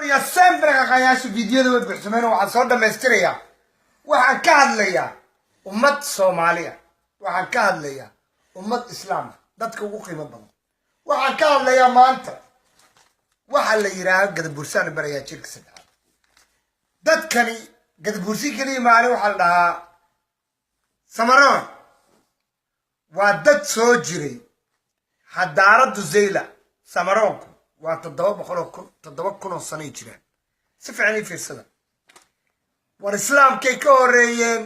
Ya sempre qaqayaasha fiidiyada way buuxsameen. Waxaan soo dhammaystirayaa, waxaan ka hadlayaa ummad Soomaaliya, waxaan ka hadlayaa ummad Islaama, dadka ugu qiimo badan. Waxaan ka hadlayaa maanta waxa la yidhaaha Gadabuursaan barayaa jirka saddexaad. Dadkani Gadabuursi keliya maalin waxaa la dhahaa Samaroon. Waa dad soo jiray xadaaraddu Zayla. Samaroonku waa 700,000, 7,000 oo sanay jiraan. Si fiican ii fiirsada. War Islaamkay ka horreeyeen,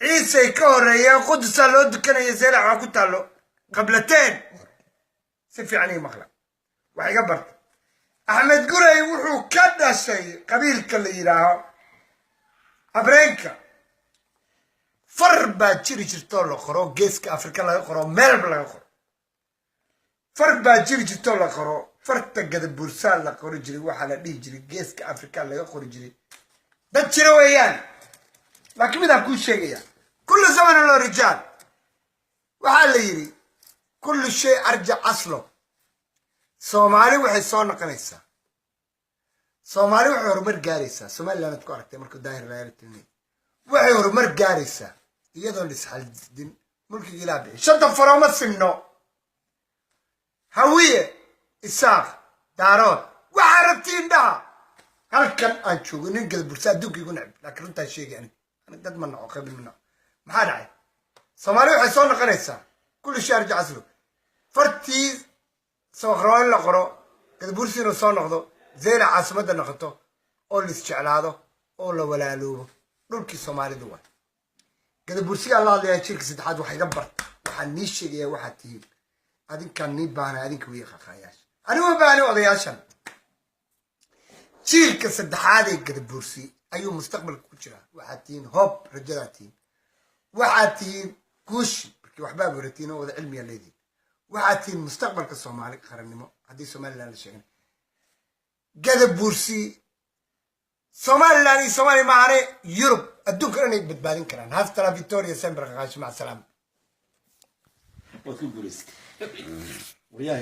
Ciisay ka horreeyeen. Qudusaa loo dukanaya, Zaylac waa ku taallo qablateen. Si fiican ii maqla, wax iga barta. Axmed Gurey wuxuu ka dhashay qabiilka la yidhaaho Abreenka. Far baa jiri jirtoo la qoro, Geeska Afrika laga qoro, meelba laga qoro. Far baa jiri jirtoo la qoro, farta Gadabuursaa la qori jiray. Waxaa la dhihi jiray Geeska Afrika laga qori jiray. Dad jira weeyaan. Laakiin midaan kuu sheegaya: kullu zamanin loo rijaal. Waxaa la yidhi kullu shay arjac aslo. Soomaali waxay soo noqonaysaa, Soomaali waxay horumar gaaraysaa. Somaliland aad ku aragtay markuu Daahir Rayaal, waxay horumar gaaraysaa iyadoon isxaldin. Mulkiga Ilaa bixi, shanta farooma sinno. Hawiye, Isaaq, Daarood, waxaa rabtiin dhaha. Halkan aan joogo nin Gadabursa adduunka igu necb, laakiin runtaan sheegay. Anig dad ma naco, qabil ma naco. Maxaa dhacay? Soomaali waxay soo noqonaysaa kulli shay arjac aslo. Fartii Sawaqrabo in la qoro, Gadabursi inuu soo noqdo, Zeyla caasimadda noqoto, oo la isjeclaado oo la walaaloobo. Dhulkii Soomaalida waay. Gadabursigaa la hadlayaa jirka saddexaad. Wax iga barta. Waxaan nii sheegayaa waxaad tihiin. Adinkaan nii baahnay, adinka wiya qaqaayaasha. Anigu ma baahni odayaashan. Jiilka saddexaad ee Gadabuursi ayuu mustaqbalka ku jiraa. Waxaad tihiin hoob, rajadaa tihiin, waxaad tihiin guushi. Markii waxbaa baratiin oo wada cilmiya leedihin, waxaad tihiin mustaqbalka Soomaali qarannimo. Haddii Somaliland la sheegana, Gadabuursi Somaliland iyo Soomaaliya maahane, Yurub, adduunka dhan ay badbaadin karaan. Hasta la victoria sempre, qaqaashi. Mac salaama. Waad ku guulaysatay, waryahay.